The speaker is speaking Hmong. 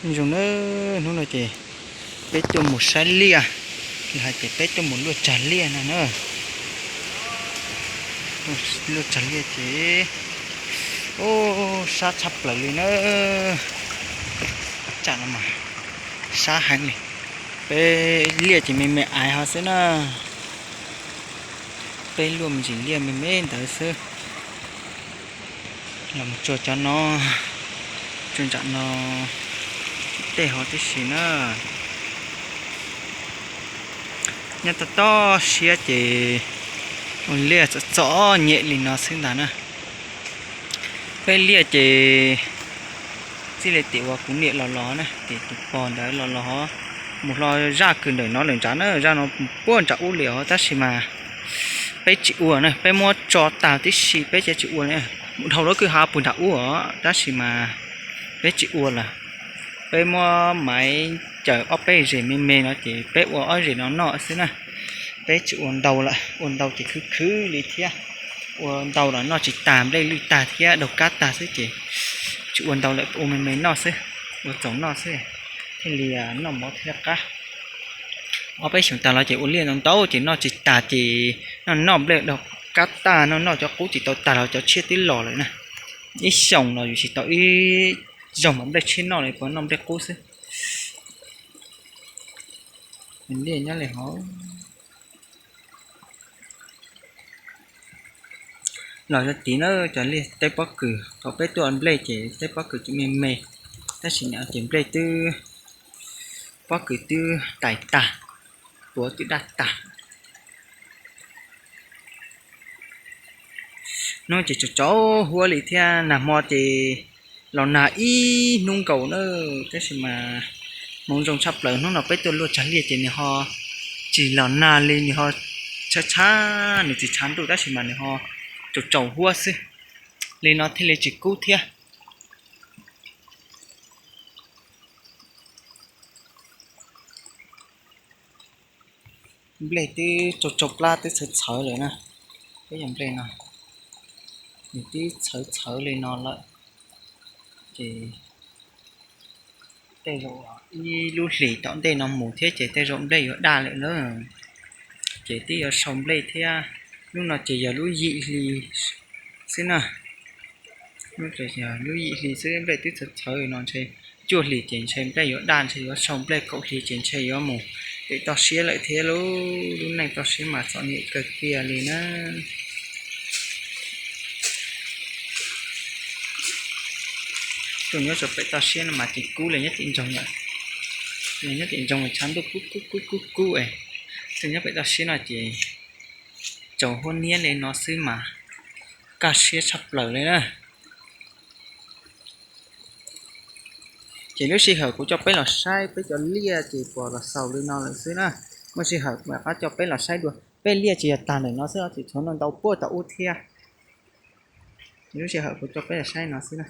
Nyob zoo na, hnub no ces peb tuaj mus saib liaj, los hais tias peb tuaj mus luaj tsag liaj no na. Luaj tsag liaj ces, u, sab tshaj plaws li na. Tsam no mas sab heev li. Peb liaj ces me me aiv ho xwb na. Peb luaj me ntsis liaj me me ntawd xwb. Los mus tsuag cov no, tsuag nram no tej ho tib si na. Nyob toj toj siab ces ua liaj txom txom nyem li no xwb ntag na. Peb liaj ces txij li tiam uas kuv niam los los na, ces tus pog ntawd los los mus hlo zaj kws ntawm no lawm nrad na, zaj no puag nram ub li os, tab sis mas peb tsis ua na, peb muab tso tag tib si peb thiaj tsis ua li. Mus dhau lub kwj ha puag nram ub os, tab sis mas peb tsis ua lawm. Peb muab maiv cawm ob peb zes me me no ces peb ua ob zes no noj xwb na. Peb tsis ua ntau lawm, ua ntau ces khwv khwv li thiab. Ua ntau los noj tsis tag, nplej lwj tag thiab daug kab tag xwb ces tsis ua ntau lawm, ua me me noj xwb, ua txaus noj xwb, thiaj li noj mov thiab qab. Ob peb xyoos tas los ces ua liaj ntau ntau ces noj tsis tag ces noj noj nplej daug kab tag, noj noj cov qub tsis tau tag los cov tshiab twb los lawm na. Ib xyoos los yus tsis tau ib zaug mas nplej tshiab noj li, puas noj nplej qub xwb. Liaj nyob li hov. Los yog tid na, cov liaj teb pob kws, thaum peb tuaj nplej ces teb pob kws tseem me me, tab sis nim no ces nplej twb, pob kws twb tais tag, tuav twb daj tag. Hnub ces tsaus tsaus huab li thiab, nag hmo ces los nag ib hnub nkaus na, tab sis mas hmoov zoo tshaj plaws hnub no peb tuaj luaj tsag liaj ces nws ho tsis los nag li, nws ho tshav tshav, nws tsis tshav ntuj tab sis mas nws ho tsaus tsaus huab xwb, li no thiaj li tsis kub thiab. Nplej twb tsau tsau plab twb txhawv txhawv lawm na. Peb yog nplej no, nws twb txhawv txhawv li no lawm, ces tej zaum ib lub hlis tom ntej no mus thiab ces tej zaum nplej yuav daj lawm na. Ces twb yuav sau nplej thiab, lub no ces yog lub yim hli xwb na. Lub yim hli xwb, nplej twb txhawv txhawv no ntshe cuaj hlis ces ntshe nplej yuav daj, ntshe yuav sau nplej kaum hli ces ntshe yuav mus pem toj siab lawm thiab lauj. Lub neej toj siab mas txom nyem kawg kiag li na. Tuaj nyob rau pem toj siab no mas tsis kub li, nyob tim nroog, nyob tim nroog tshav ntuj kub kub kub kub kub es, tuaj nyob pem toj siab no ces tsaus huab niab li no xwb mas kaj siab tshaj plaws li na. Ces lub sij hawm kuv coj peb los saib peb cov liaj ces pom los xaus li no lawm xwb na. Muaj sij hawm kuv mam rov coj peb los saib dua. Peb liaj ces yog tag ntawm no xwb, tseem tshuav ntau ntau puag tom ub thiab. Lub sij hawm kuv coj peb los saib no xwb na.